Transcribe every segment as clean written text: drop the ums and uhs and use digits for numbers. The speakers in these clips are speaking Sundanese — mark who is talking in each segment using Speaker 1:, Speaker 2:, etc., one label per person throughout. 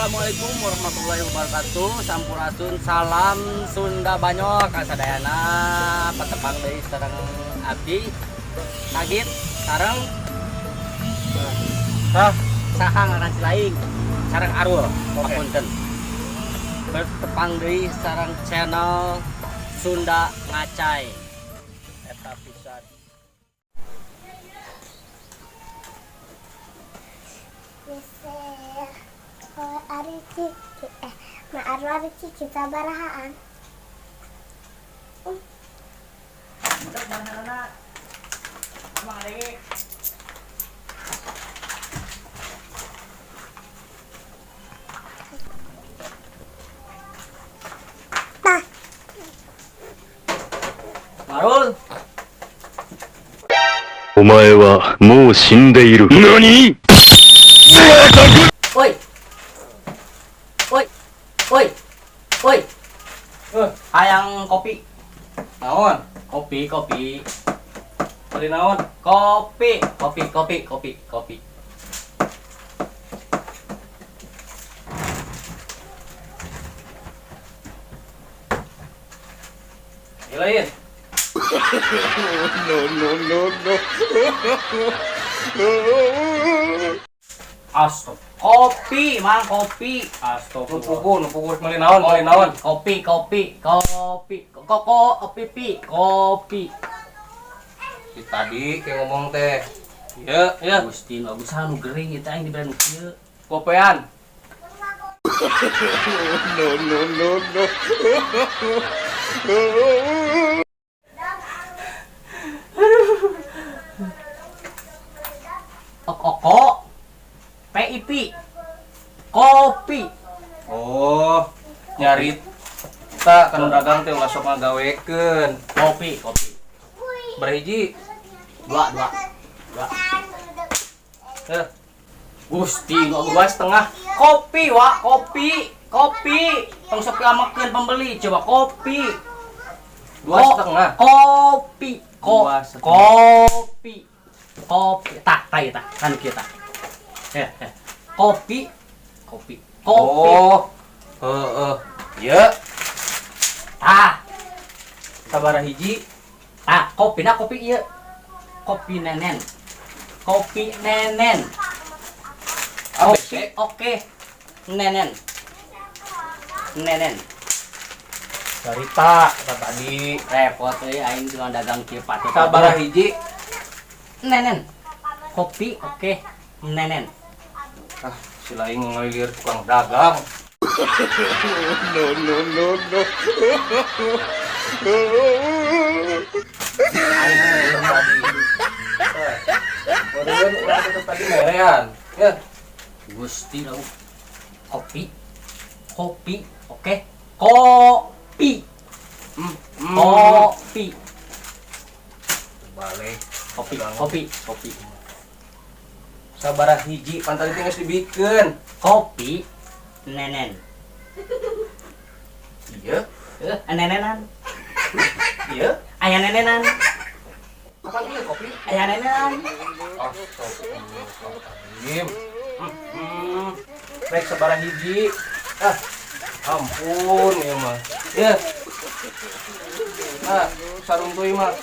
Speaker 1: Assalamualaikum warahmatullahi wabarakatuh. Sampurasun, salam Sunda Banyol kasadayana, patepang deui sareng abdi Sagit sareng
Speaker 2: Hah?
Speaker 1: Saha ngaran si laing sareng Arul.
Speaker 2: Oke.
Speaker 1: Hapunten. Bertepang deui sareng channel Sunda Ngacai.
Speaker 2: Eta pisan.
Speaker 3: Geser. Oh, ari ciki, eh, ma Arul ari ciki sabarahaan?
Speaker 1: Budak bahanana. Emang adenge.
Speaker 3: Tah.
Speaker 1: Marul.
Speaker 4: お前はもう死んでいる。何。
Speaker 1: Oi. Oi. Oi. Oi.
Speaker 2: Eh,
Speaker 1: Hayang kopi.
Speaker 2: Naon?
Speaker 1: Kopi, kopi.
Speaker 2: Beli naon?
Speaker 1: Kopi, kopi, kopi, kopi, kopi.
Speaker 2: Ilain.
Speaker 4: No, no, no, no.
Speaker 1: Astag. Kopi, Mang, kopi.
Speaker 2: Nu pugu, nu pugu meuli naon, meuli naon?
Speaker 1: Kopi, kopi, kopi. Koko, kopi, pi, kopi.
Speaker 2: Si tadi kayak ngomong teh. Iya, iya.
Speaker 1: Gusti, nu agus nu gering eta aing dibere nu kieu.
Speaker 2: Kopean.
Speaker 4: No, no, no, no.
Speaker 1: Koko. PIP. Kopi.
Speaker 2: Oh, nyarita kanu dagang teh ulah sok ngagawekeun.
Speaker 1: Kopi, kopi.
Speaker 2: Berhiji.
Speaker 1: Dua, dua. Dua.
Speaker 2: Eh,
Speaker 1: Gusti, nu agus.
Speaker 2: 2,5.
Speaker 1: Kopi, wa, kopi, kopi. Tong sok lamakeun pembeli, coba kopi.
Speaker 2: 2,5.
Speaker 1: Kopi, ko,
Speaker 2: 2,5.
Speaker 1: Kopi. Kopi. Tah, tah ieu tah, kan kieu tah. Ya, ya. Kopi, kopi, kopi.
Speaker 2: Oh. Heeh. Ieu
Speaker 1: Tah,
Speaker 2: sabaraha hiji?
Speaker 1: Tah, kopi na kopi ieu. Kopi nenen. Kopi nenen.
Speaker 2: ABC.
Speaker 1: Kopi, oke. Nenen. Nenen.
Speaker 2: Carita eta tadi.
Speaker 1: Repot euy aing tukang dagang kieu patut.
Speaker 2: Sabaraha hiji?
Speaker 1: Nenen. Kopi, oke. Nenen.
Speaker 2: Ah, si lain ngalilir tukang dagang.
Speaker 4: No, no, no, no.
Speaker 2: Aing belum tadi. Eh, barusan urang tutup tadi merean. Ya,
Speaker 1: Gusti lau. Kopi. Kopi, oke. Kopi. Kopi.
Speaker 2: Balik.
Speaker 1: Kopi, kopi, kopi.
Speaker 2: Sabaraha hiji pan tadi teh geus dibikeun.
Speaker 1: Kopi nenen.
Speaker 2: Iya,
Speaker 1: Eh, nenenan.
Speaker 2: Iya.
Speaker 1: Aya nenenan.
Speaker 2: Kapan ieu kopi?
Speaker 1: Aya nenenan.
Speaker 2: Astagfirullahaladzim. Rek sabaraha hiji. Ah, ampun ieu mah. Ya. Ah, saruntuy mah.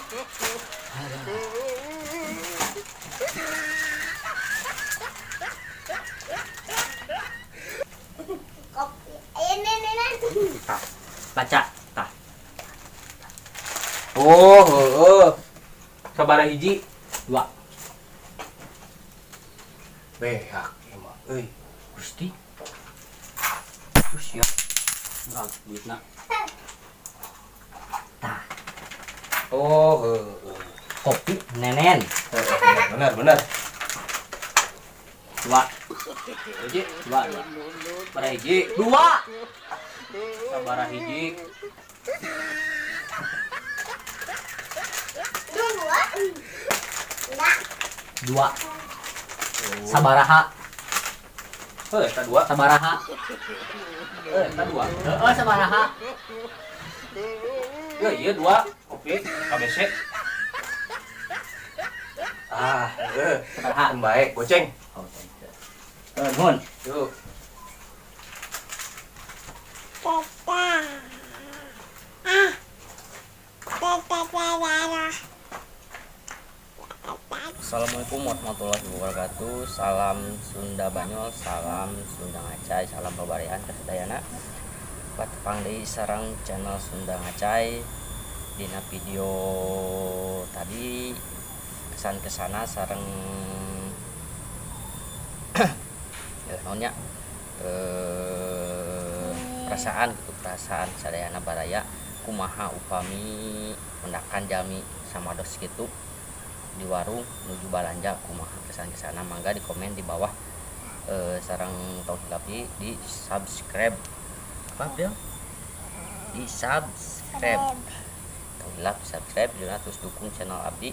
Speaker 3: Kopi. Eh, nenenan.
Speaker 1: Tah, baca. Tah.
Speaker 2: Oh, heeh. Sabaraha hiji?
Speaker 1: Dua.
Speaker 2: Beak ieu mah. Euy.
Speaker 1: Gusti. Terus ya. Enggak duitna. Tah,
Speaker 2: Oh, heeh.
Speaker 1: Kopi nenen.
Speaker 2: Heeh, benar, benar.
Speaker 1: Dua,
Speaker 2: Hiji,
Speaker 1: dua, dua.
Speaker 2: sabaraha hiji?
Speaker 1: Dua.
Speaker 2: Sabaraha hiji?
Speaker 3: Dua. Enggak.
Speaker 1: Dua. Sabaraha,
Speaker 2: Heuh, eta dua.
Speaker 1: Sabaraha.
Speaker 2: Heuh, eta dua.
Speaker 1: Heeh, sabaraha.
Speaker 2: Ya, iya dua. Kopi ABC. Ah,
Speaker 1: Sabaraha.
Speaker 2: baik, goceng.
Speaker 1: Oh, thank you. Nuhun.
Speaker 2: Yuk.
Speaker 5: Assalamualaikum warahmatullahi wabarakatuh. Salam Sunda Banyol, salam Sunda Ngacai, salam babarian kasadayana. Patepang deui sareng channel Sunda Ngacai. Dina video tadi kesan-kesana sareng ya, naon nya, perasaan gitu, perasaan sadayana baraya kumaha upami mendakan jalmi samados gitu di warung nuju balanja, kumaha kesan-kesana? Mangga di komen di bawah. Sareng tong hilap di subscribe. Apa Bel? Di subscribe, tong hilap subscribe juga, terus dukung channel abdi.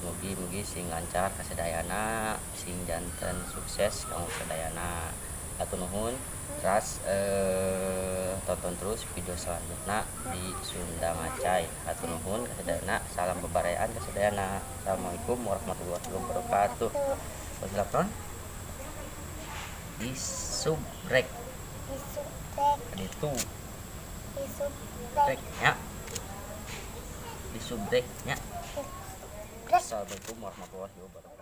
Speaker 5: Mugi-mugi sing lancar kasadayana, sing janten sukses kanggo sadayana. Hatur nuhun. Terus tonton terus video selanjutnya di Sunda Ngacai. Hatur nuhun kasadayana, salam bebarayaan kasadayana. Assalamualaikum warahmatullahi wabarakatuh. Tong di subrek.
Speaker 3: Disubrek.
Speaker 5: Itu.
Speaker 3: Disubrek.
Speaker 5: Rek nya, di subrek nya.
Speaker 3: Disubrek.
Speaker 5: Assalamualaikum warahmatullahi wabarakatuh.